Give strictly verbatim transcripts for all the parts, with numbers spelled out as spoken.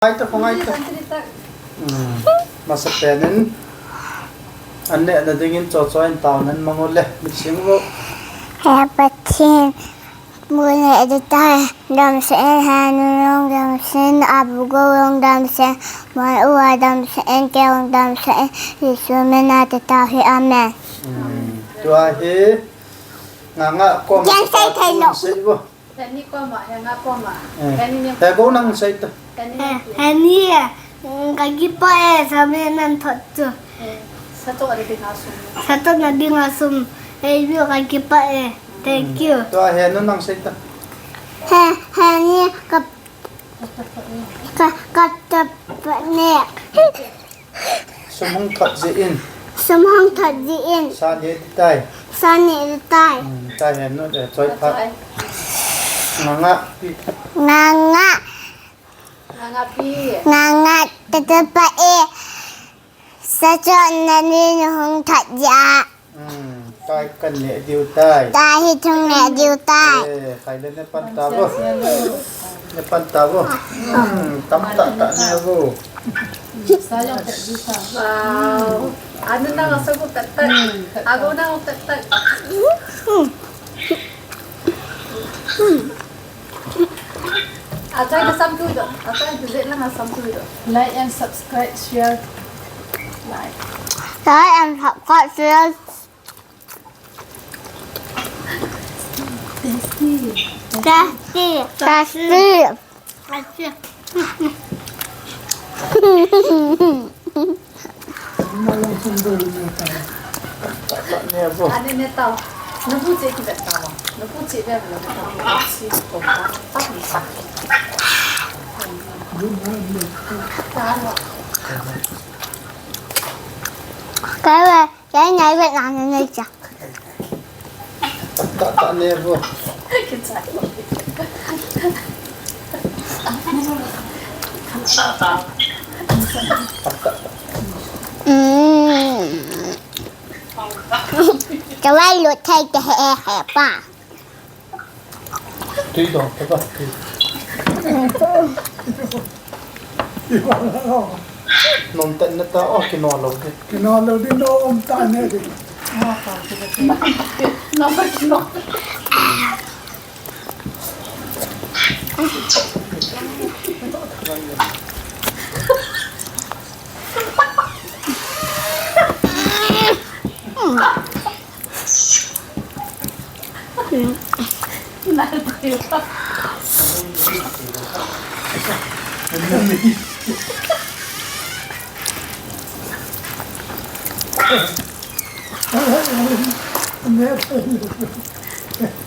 Ngai ta, ko ngai ta. Hmm. Masapen in, an nehna dingin chocho in taona in mang u le, mit sing vo. He Pathen, bu neh ding tai, damsah in, henu jong damsah in, abu gou jong damsah in, moi u a damsah in, kei jong damsah in, Jesu min a ti tau hi, amen. Hmm. Tua hi, Nganga koma. Jan sei thei lou. Sei vo. Heni koma, he nga koma. Eh. Heni ni. He ko nang sei ta. Heni ni. He, heni, mm, ka kipah e, sa me nan thot chu. Eh, sa to na dinga sum. Sa to na dinga sum. He, view ka kipah e. Thank you. Tua henu nang sei ta. He, heni ka, ka, ka tapa ne. Sum hung thot jeh in. Sum hung thot jeh in. Sa neh ding tai. Sa neh ding tai. Hmm, tai henu, eh, choi pha. Choi. Nganga pi. Nganga. Nganga pi. Nganga tapa e. Sa cho na ni hung thot jeh a. Hmm, tai kan neh diu tai. Tai hi thung neh diu tai. Eh, khai le ne pan ta vo. Ne pan ta vo. Hmm, tam tah tah ne vo. Wow. Anu nang asa ko tak tak. Ago nang tak tak. Achai na sam tu do. Achai tu je lang sam tu do. Like and subscribe, share. Like. Like and subscribe, share. Tasty. Tasty. Tasty. Tasty. Ane ne tau. Na bu che ki vet tau. Na bu che vet na bu che ko ta. Ta ni ta. Ta lo. Kai ve. Kei ngai vet na ngai cha. Tak tak ne vo. Kawai lo thai ke he he pa. Tui dong te ba, tui. Nom tah na ta, oh, kino lo de. Kino lo de, nom tah ne de.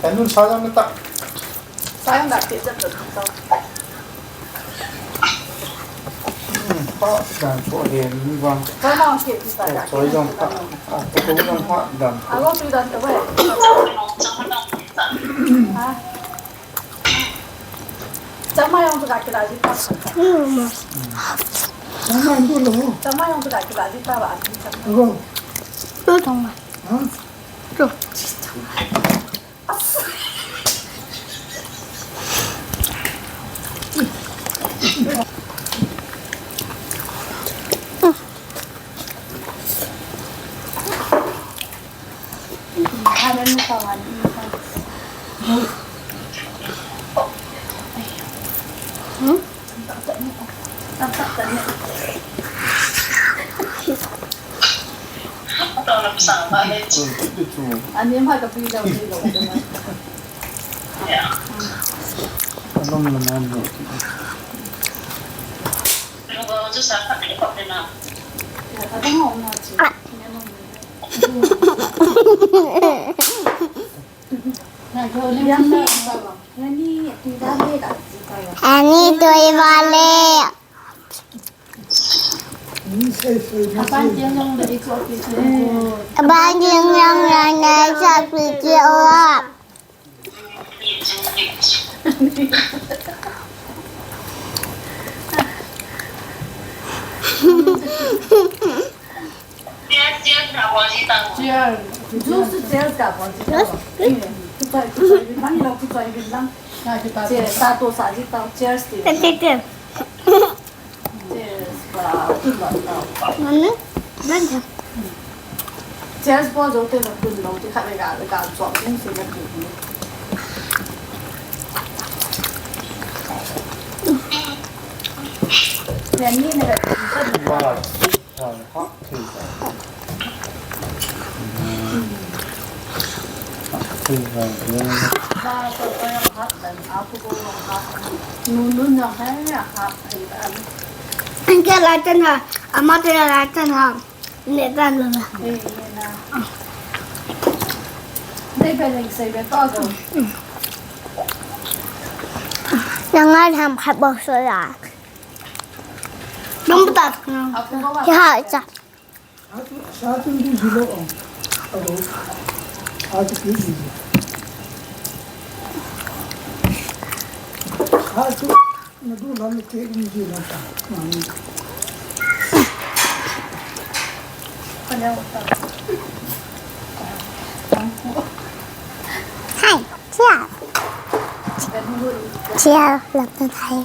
Anun sayang na tak. Sayang na tak. Hmm, pa dan ko hen vang. Choi jong pa. Ah, ko jong pa dan. Alo tu dan tu ba. Ha? Chama jong tu ka kila ji pa. Chama jong tu lo. Chama jong tu ka kila ji pa ba. Alo. Tu tong ba. Ha? Tu. Hmm? Ani tui vale. Aban jing jong jong jong jong jong. Juice chu cheers ka bol. Cheers. Cheers. Cheers. Mami, dan ha. Chance bol jou te na dun lou te khat le ga, ga chop ding se na dun. Len ni na ga. Wow. Anke la tan ha, ama te la tan ha. Ne tan la. Nang ngai ham khat bol so la. Dum ta. Ki ha cha. Sa tu di silo ang. Alo. Atu ki di. Sa tu na du lam ke ni ji na ta. Mami. Hai, chia. Chia, lam na thai.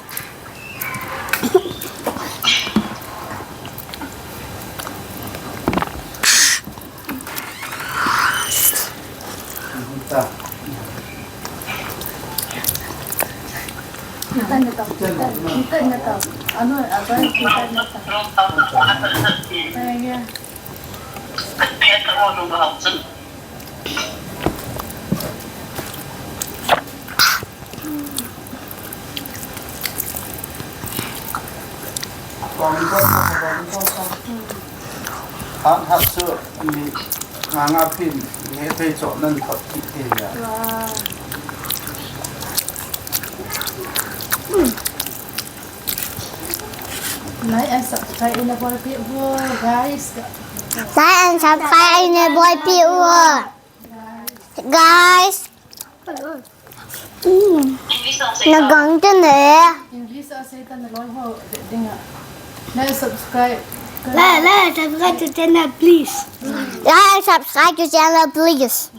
Hat hat chu mi nga nga pin, mi he phei chop nan thot kit thei ya. Like and subscribe in a boy people, guys. Like and subscribe in a boy people, guys. Mm. Na gang te ne. English a sei ta na loi ho ding a. Like, subscribe. Like, like, subscribe to channel, please. Like, subscribe to channel, please.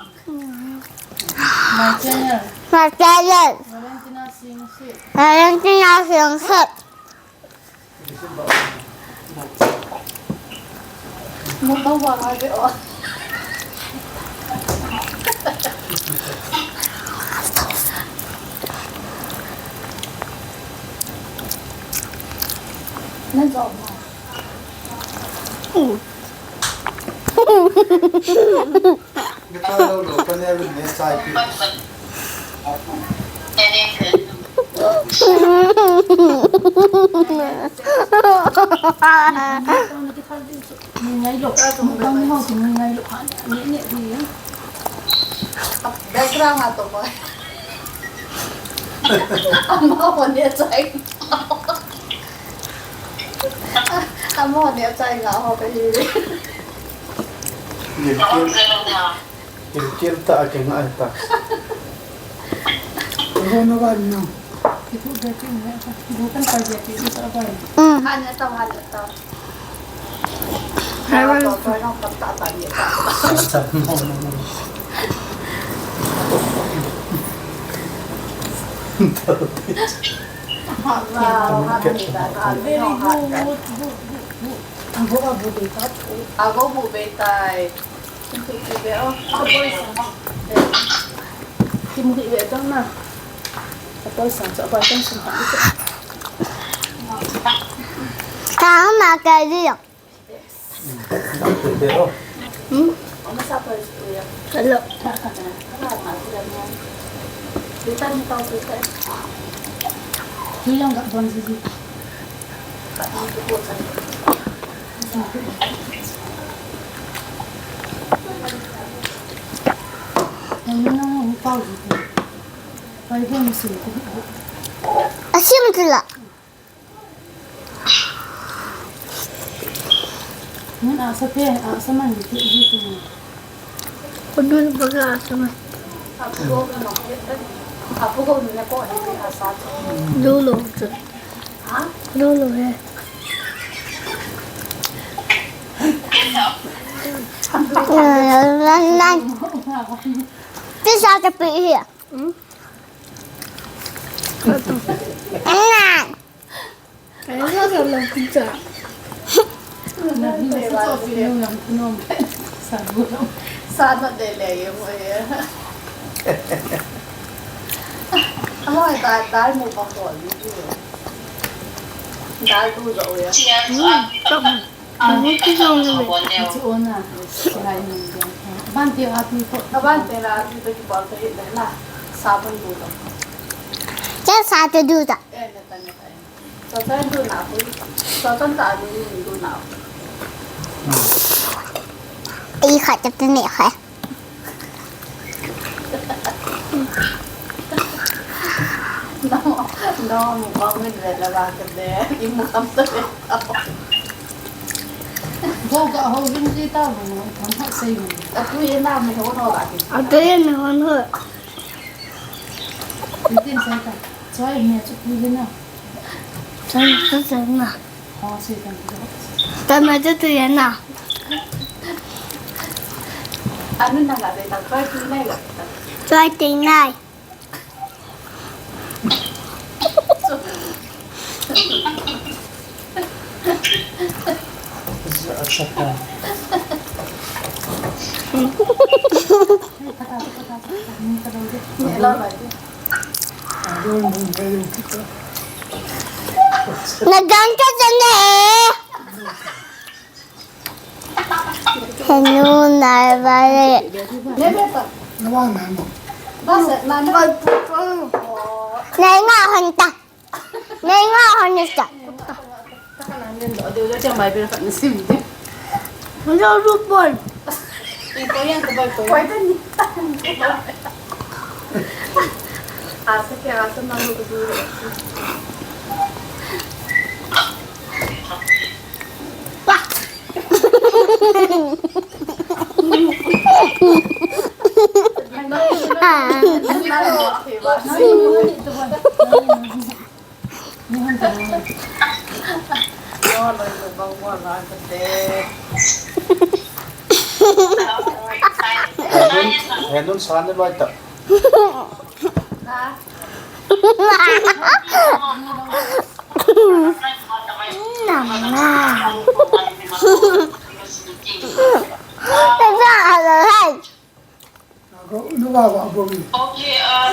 My channel. My channel. Valentina Singsit. Valentina Singsit. Background ato ko. Amaho ne chai. Amaho ne chai nga ho ka hi. Kel kel ta a ke ngai ta. Rono ba no. Ibu dati na. Ibu kan pa dati sa ba. Mm. Hanya ta, hanya ta. Hanya ta, no, no, no. Very good, good, good, good. Ago bu beta. Ago bu beta. Kim hui ve tang na. Apoi sang cho, apoi sang sang. Tang ma ka di. Hmm? Hello. Asim tu la. Mun asa pe, asa man di ti di tu. Kudun baga asa man. Lulu tu. Lulu he. Pisa ke pi hi. Hmm? Enak. Kayaknya salah pizza. Sa bu lo. Sa na de le ye mo ye. Ahoi, dal, dal mu pa ko ni. Dal tu jo ye. Ni ki jong ni. Chu ona. Silai ni. Ban ti a ti ko. Ban te la ti to ki bol to ye la. Sa ban tu to. Cha sa te du ta. Eh, na ta na ta. Sa sa du na ko. Sa sa ta du ni du na. I kha ta te ne kha. No, no, mu ko min re la ba ke de. I mu kam to de. Go ga ho vin ji ta bu, tham ha sei bu. A tu ye na mu ho no ga ke. A tu ye na ho no. Tin tin sai ta. Choi me chu tu ye na. Choi chu sai na. Ho sei ta. Ta me chu tu ye na. Anu na ga de ta choi tu nai ga. Choi tu nai. Nagang ka dyan eh. Henu nai vale. Nai nga hon ta. Nai nga hon ta. Nai nga hon ta. Henun sani loi ta.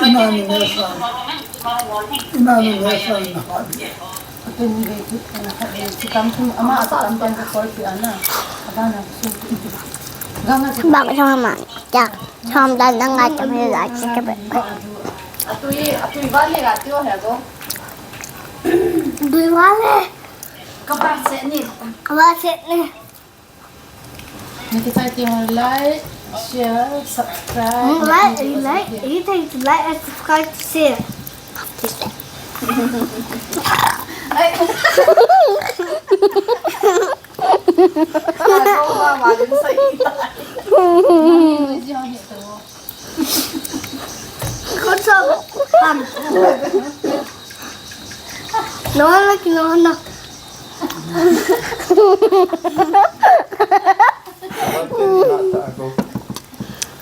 Ina ni ne sa. Ina ni ne sa na ha. Bak sama man. Ja. Sam dan dang ngai tam he la chi ke be. Atui, atui vale ga tio he go. Dui vale. Kaba se ni. Kaba se ni. Ni kichai teng like, share, subscribe. Like, like, like, like, subscribe, share. Ai. Ai, ko ma ma din sai. Kotso. Ham. No, no, no, no.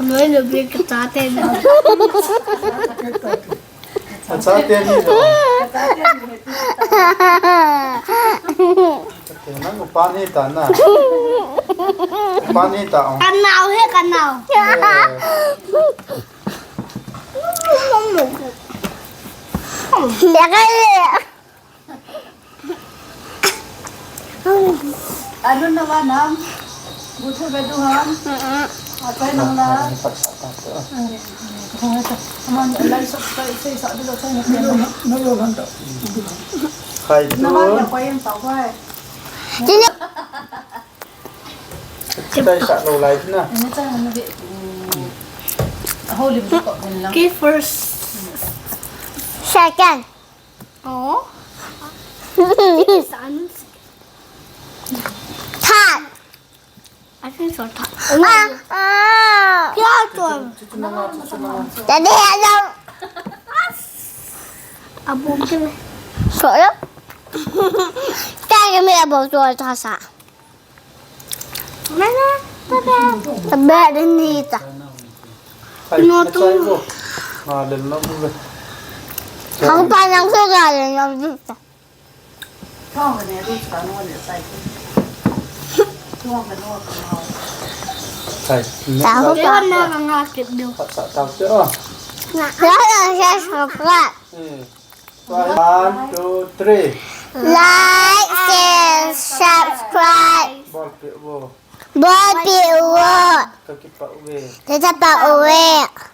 No, no, no, no. Acha te ni jo. Te nang upa ni ta na. Upa ni ta ong. Kanao he, kanao. Ya kali. Anu na wa nam. Buthu bedu ham. Apa nang la. Aman lai sok kai sei sa dulu sai. Kai tu. Nama ya pai yang tau kai. Sini. Kai sa lo lai na. Ini kan anu de. Holy buka pun lang. Okay, first. Second. Oh. Ini sa anu. Third. I think so, third. Ah, ah. Third one. Jadi, hello. Abang tu. So, ya. Tadi kami abang tu, Tasa. Mana? Baba. Baba, dia ni ta. Hai, no, tu. Hai, sai ko. Ah, lel na bu le. Hang pa nang so ga le na bu ta. Thong ne du sa no ne sai ko. Hai. Tahu. Dia nak ngakit dia. Sa tahu tu. Like and subscribe. Eh. One, two, three. Like, share, subscribe. Bol pi u. Bol pi u. Kakipah uve. Kakipah uve.